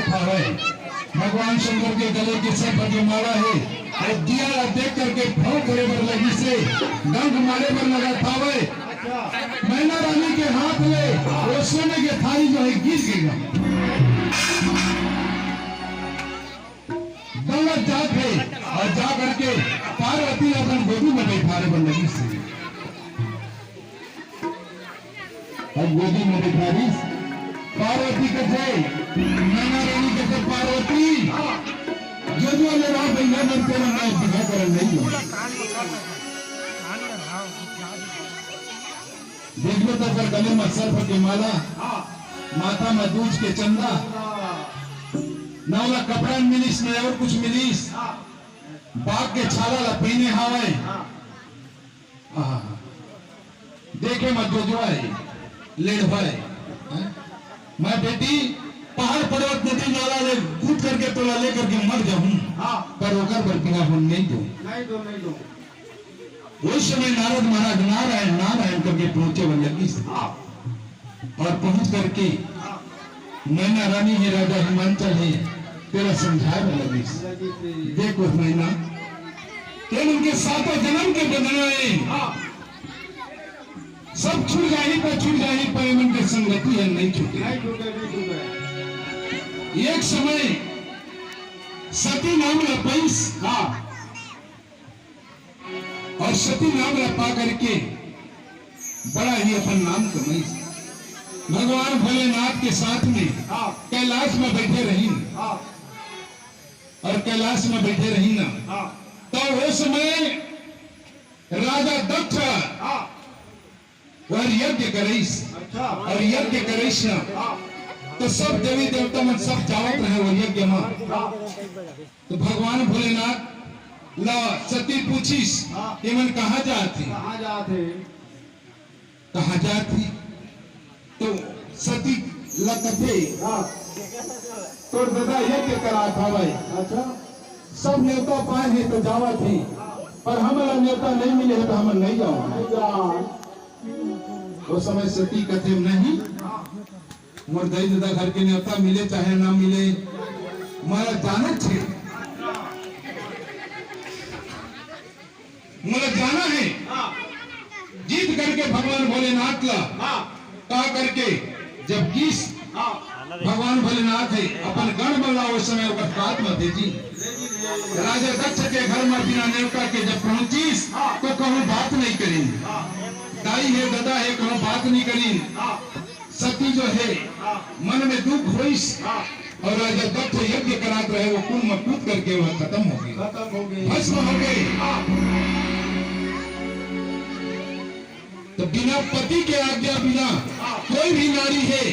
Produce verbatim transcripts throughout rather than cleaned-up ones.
हवय। भगवान शंकर के गले के सर्प के माला हे। अउ दिया ला देख करके भौं करे बर लगिस हे, डंक मारे बर लगत हवय। मैना रानी के हाथ ले वो सोने के थारी जो है गिर गे। दौड़त जात हे अउ जा करके पार्वती ला अपन गोदी में बैठारे बर लगिस हे। अब गोदी में बैठारिस। पार्वती कथे, मैना रानी कथे, पार्वती, जो जो ले रहा भैया मन तेरा मैं बिहा करन नहीं दूँ। देख लो तो ओकर गले में सर्प के माला, माथा में दूज के चंदा, ना ओला कपड़ा मिलिस, ना और कुछ मिलिस, बाघ के छाला ला पहने हावय। आहा। देखे मत जो जो है, लेड़वा है। हैं? मैं बेटी पहाड़ पर्वत नदी नाला ले कूद करके तोला ले करके मर जाऊं, हाँ। पर ओकर बर बिना होन नहीं दूं। नहीं दो, नहीं दो। उस समय नारद महाराज नारायण, नारायण करके पहुंचे बर लगिस। हाँ। और पहुंच करके मैना रानी हे, राजा हिमांचल हे, तेला समझाए बर लगिस। देखो मैना, ये मन के सातों जन्म के बंधना हे। हाँ। सब छूट जाही पर छूट जाही पर ये मन के संगति हे नहीं छूटे। नहीं छूटे, नहीं छूटे। एक समय सती नाम ला पइस। हाँ। और सती नाम ला पा करके बड़ा ही अपन नाम कमाइस। भगवान भोलेनाथ के साथ में हाँ। कैलाश में बैठे रहिन। हाँ। और कैलाश में बैठे रहिन ना, हाँ। तो वो समय राजा दक्ष हाँ। और यज्ञ करिस। अच्छा। और यज्ञ करिस ना, हाँ। तो सब देवी देवता मन सब जावत रहे वो यज्ञ में। हाँ। तो भगवान भोलेनाथ ला सती पूछिस, हाँ। ये मन कहाँ जात हे? कहाँ जात हे? कहाँ जात हे? तो सती ला कथे, हाँ। तोर ददा यज्ञ करात हवय। अच्छा। सब नेवता पाए हे तो जावत हे, पर हमला नेवता नहीं मिले हे तो हमन नहीं जावत। नहीं जावत। वो समय सती कथे, नहीं, मोर दाई ददा घर के नेवता मिले चाहे ना मिले, मोला जाना हे, मोला जाना हे। जिद करके भगवान भोलेनाथ ला का करके जब किस भगवान भोलेनाथ हे अपन गण मन ला उस समय ओकर साथ में भेजिन। राजा दक्ष के घर में बिना नेवता के जब पहुंचिस तो कहूं बात नहीं करिन। दाई हे, ददा हे, कहूं बात नहीं करिन। सती जो हे मन में दुख होइस और राजा दक्ष यज्ञ करात रहे वो कुंड में कूद करके वह खत्म हो गई, खत्म हो गई। भस्म हो गई। तो बिना पति के आज्ञा बिना कोई भी नारी हे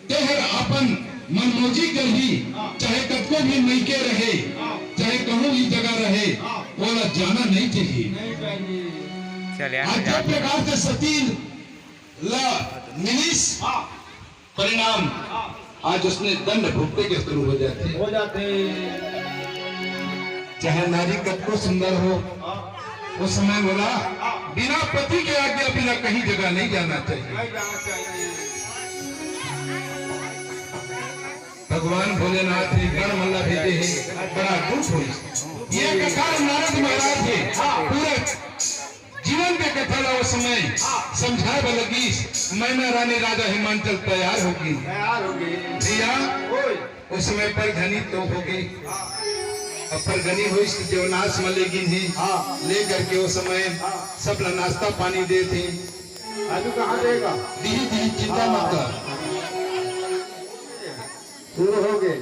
तेहर अपन मनमौजी करही, चाहे कतको भी मइके रहे, चाहे कहूं भी जगह रहे, ओला जाना नहीं चाहिए। चल यार, आज जा। जब प्रकार से सती ला मिलिस, परिणाम आज उसने दंड भुगते के शुरू हो जाते हैं। हो जाते। चाहे नारी कतको सुंदर हो, उस समय बोला, बिना पति के आज्ञा बिना कहीं जगह नहीं जाना चाहिए। नहीं जाना चाहिए। भगवान भोलेनाथ ने गण मल्ला भेजे हैं, बड़ा दुख हो। ये कथा नारद महाराज है, पूरा जीवन के कथा ला उस समय समझाए बर लगिस। मैना रानी राजा हिमांचल तैयार होगी। तैयार होगी। भैया, ओए। उस समय परघनी तो होगी। अब परघनी होइस तो देवनाश में लेगिन ही। हाँ। ले करके उस समय हाँ। सब ला नाश्ता पानी दे थे। आलू कहाँ देगा? दिही, दिही, चिंता मत कर। शुरू हो गए।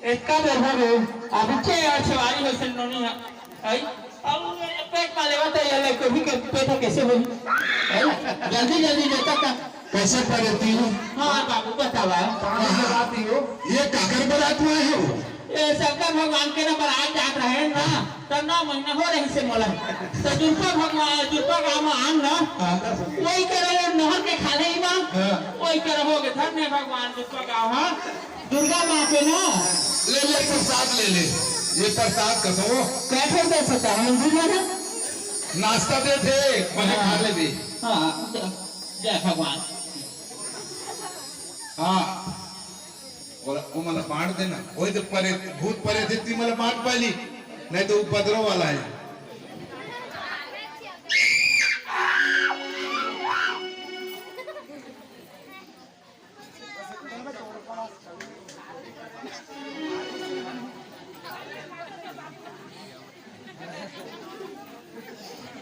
एतका बेर हो गे, अभी छे यार छवारी हो से नोनी हा। आई, अब पेट मा लेवा त ये ले कभी के पेट कैसे होई? आई, जल्दी जल्दी लेता का? कैसे पड़ती हूँ? हाँ बाबू बतावा। कहाँ से बराती हो? ये काकर बरात में है वो? ये शंकर भगवान के ना बरात जात रहे ना। त नौ महीना हो रही से मोला। त दुर्गा भगवान, दुर्गा गाँव में आन ना। हाँ। वही करे नहर के खाले ही माँ। हाँ। वही करे हो गए धन्य भगवान दुर्गा गाँव, हाँ। दुर्गा माँ के ना। ले ले प्रसाद ले ले। ये प्रसाद कसो। कैसे दे सकता है दुर्गा ना? नाश्ता दे थे, वही हाँ। खा ले भी। हाँ। जय भगवान। हाँ, ओला, ओमन ला बांट देना। ओही तो परे, भूत परे थे, ती मन ला बांट पाली, नहीं तो उपद्रव वाला है।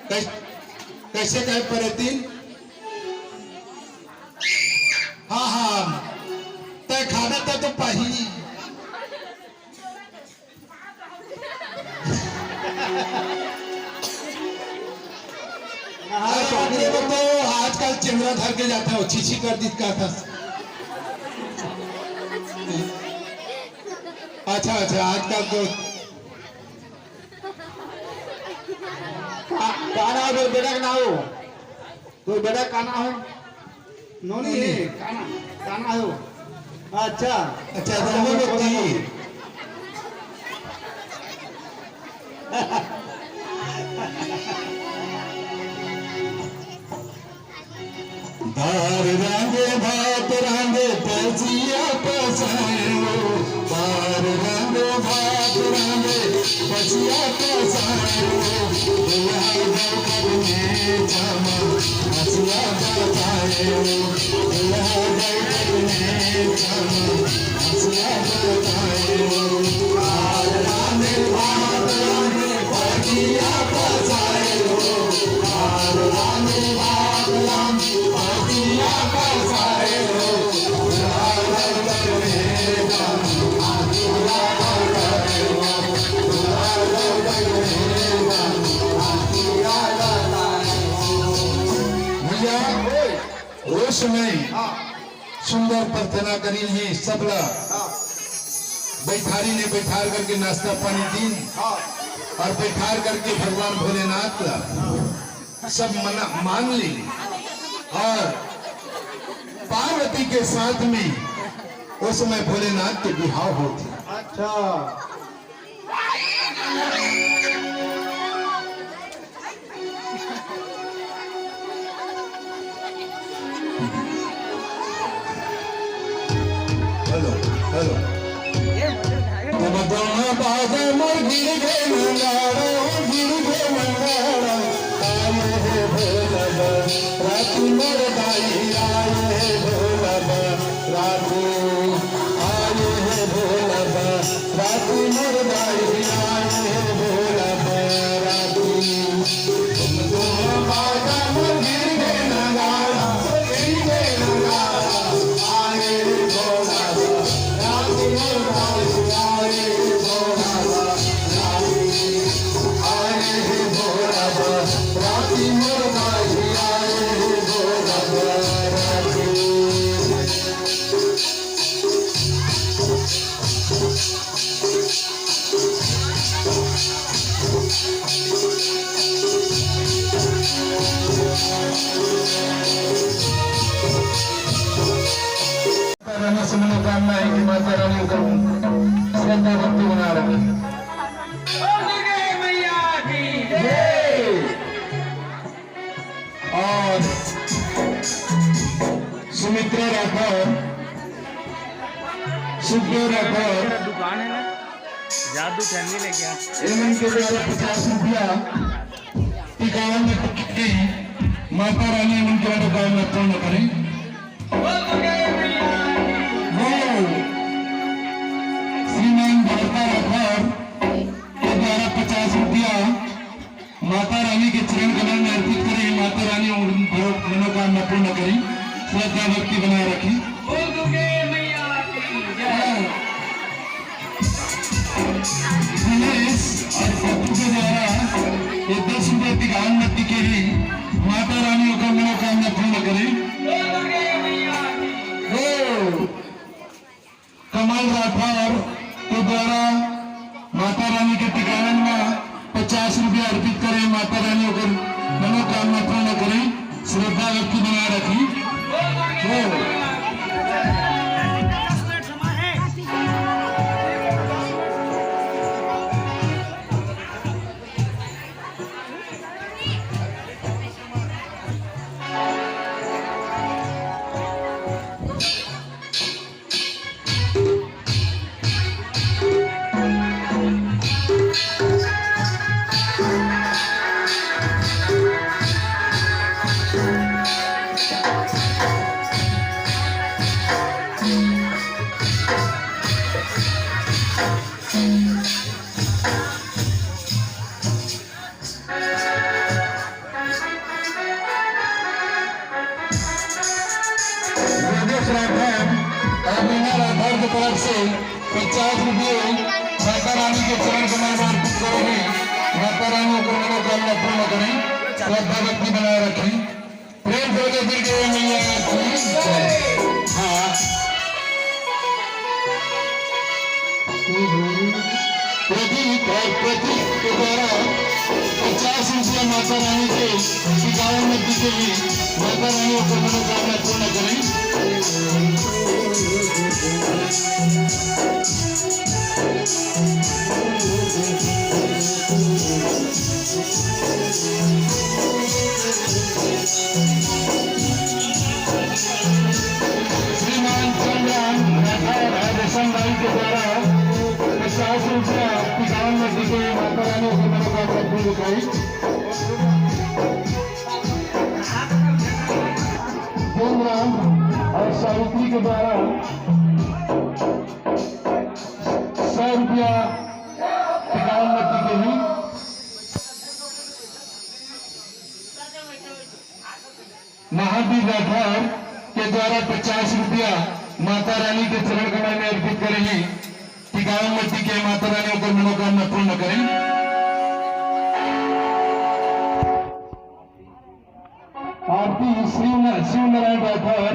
कैस-, कैसे कहे परेतीन? हाँ, हाँ, तय खाना तय तो पाही। अरे, वो तो आजकल चेहरा धर के जाता है, वो छीछी कर दी का था। अच्छा, अच्छा, आजकल तो का, का नाम है बेटा का नाम हो? तो बेटा का नाम है? नोनी, नोनी। का नाम, का नाम है वो? अच्छा। अच्छा, तो हम लोग की। दार रांधे, भात रांधे, पचिया पसायो। दार रांधे, भात रांधे, पचिया पसायो। दुल्हा दौकत में जामा, हसिया बतायो। दुल्हा दौकत में जामा, हसिया बतायो। दार रांधे, भात रांधे, पचिया पसायो। भैया, ओ समय सुंदर प्रार्थना करिन हे सबला। हाँ। बैठारी ने बैठार करके नाश्ता पानी दीन। हाँ। और बैठार करके भगवान भोलेनाथ ला सब मना, मांग ली। और पार्वती के साथ में उस समय भोलेनाथ के बिहाव होथे। अच्छा। Hello, hello. तुम दोनों बाजा मोर गिर गए नगाड़ा, गिर गए नगाड़ा। आए हे भोला बा, राती मोर दाई, आए हे भोला बा, राती। आए हे भोला बा, राती मोर दाई, आए हे भोला बा, राती। तुम दोनों बाजा मोर गिर गए नगाड़ा, गिर गए नगाड़ा। आए हे भोला बा, राती मोर दाई, आए हे भोला बा, राती। आए हे भोला बा, राती मोर दाई, आए हे भोला बा, राती। माता रानी से मनोकामना है कि माता रानी को श्रद्धा भक्ति बना रखे। जय। और सुमित्रा राठौर, सुखदेव राठौर, दुकान है ना, जादू फैमिली ने क्या? इनके द्वारा पचास रुपया टिकावन में पक्की, माता रानी उनके मनोकामना पूर्ण करें। वो श्रीमान भारता राठौर के द्वारा पचास रुपया माता रानी के चरण कमल में अर्पित करें। माता रानी उन भरो-, मनोकामना पूर्ण करें, श्रद्धा भक्ति बनाए रखें। बोल दुर्गे मैया की जय। दिनेश और पप्पू के द्वारा ये दस रुपए की दान मट्टी के लिए माता रानी ओकर मनोकामना पूर्ण करें। बोल दुर्गे मैया की। ओ। कमल राठौर के द्वारा माता रानी के टिकावन में पचास रुपया अर्पित करें। माता रानी ओकर मनोकामना पूर्ण करें, श्रद्धा भक्ति बनाए रखी। जय हो। मनोकामना पूर्ण करें, श्रद्धा भक्ति बनाए रखें। प्रेम से बोलिए दुर्गे मैया की जय। हाँ। प्रदीप और प्रतीक के द्वारा पचास रुपया माता रानी के टिकावन में दी गई। माता रानी ओकर मनोकामना पूर्ण करें। श्रीमान चंद्रम राठौर और रेशम भाई के द्वारा पचास रुपया टिकावन में दी गई। माता रानी ओकर मनोकामना पूर्ण करी। चंद्रम और सावित्री के द्वारा सौ रुपया टिकावन में दी गई। महावीर राठौर के द्वारा पचास रुपया माता रानी के चरण कमल में अर्पित करे हे। टिकावन में दी गई। माता रानी ओकर मनोकामना पूर्ण करें। आरती शिव न-, शिव नारायण राठौर,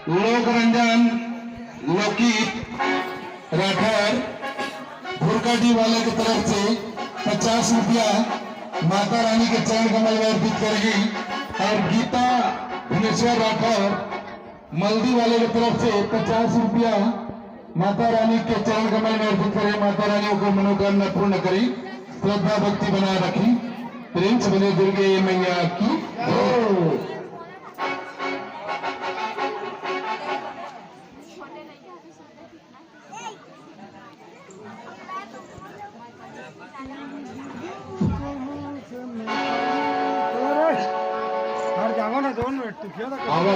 लोक रंजन, लोकित राठौर, भुरकाडी वाले की तरफ से पचास रुपया माता रानी के चरण कमल में अर्पित करेगी। और गीता भुवनेश्वर राठौर, मल्दी वाले की तरफ से पचास रुपया माता रानी के चरण कमल में अर्पित करें। माता रानी ओकर मनोकामना पूर्ण करी, श्रद्धा भक्ति बनाए रखी। प्रेम से बोले दुर्गे मैया की जय। हट जाओ ना, दो मिनट, तू क्यों ना आवो,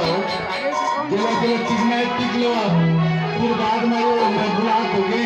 गिला गिला चीज में टिक लो आप, फिर बाद में वो मुलाकात हो गई।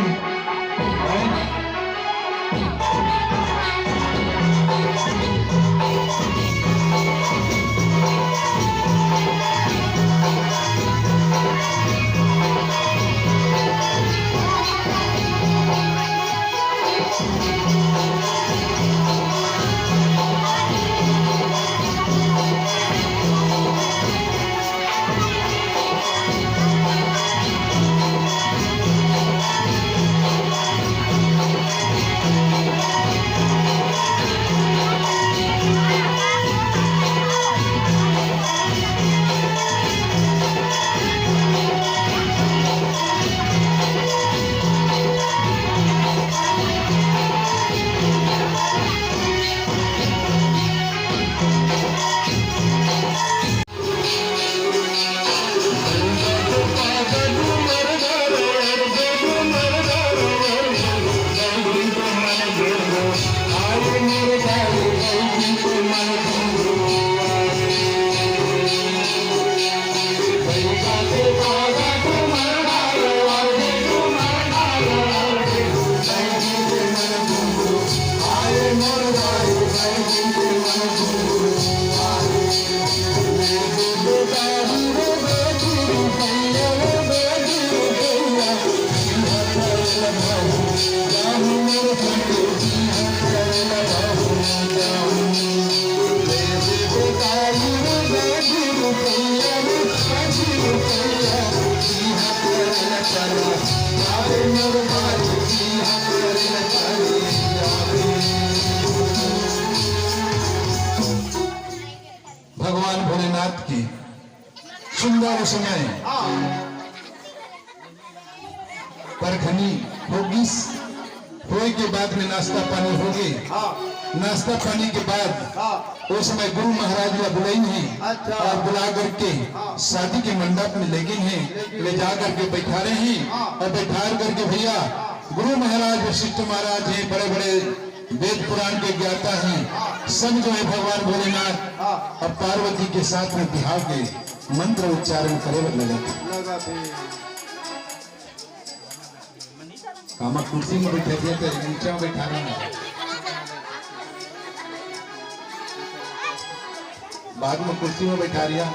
भगवान भोलेनाथ की सुंदर समय परखनी होगिस, होए के बाद में नाश्ता पानी होगे। हाँ। नाश्ता पानी के बाद हाँ। ओ समय गुरु महाराज ला बुलाइन हे अच्छा। और बुला करके हाँ। शादी के मंडप में लेगिन हे, ले जा करके बैठारे हे हाँ। और बैठार करके भैया गुरु महाराज वशिष्ठ महाराज हे, बड़े बड़े वेद पुराण के ज्ञाता हे, सब जो है भगवान भोलेनाथ हाँ। और पार्वती के साथ में बिहाव के मंत्र उच्चारण करे बर लगत हे। लगा थे। कामा कुर्सी में बैठा दिया, तो नीचे में बैठा रहा है। बाद में कुर्सी में बैठा दिया।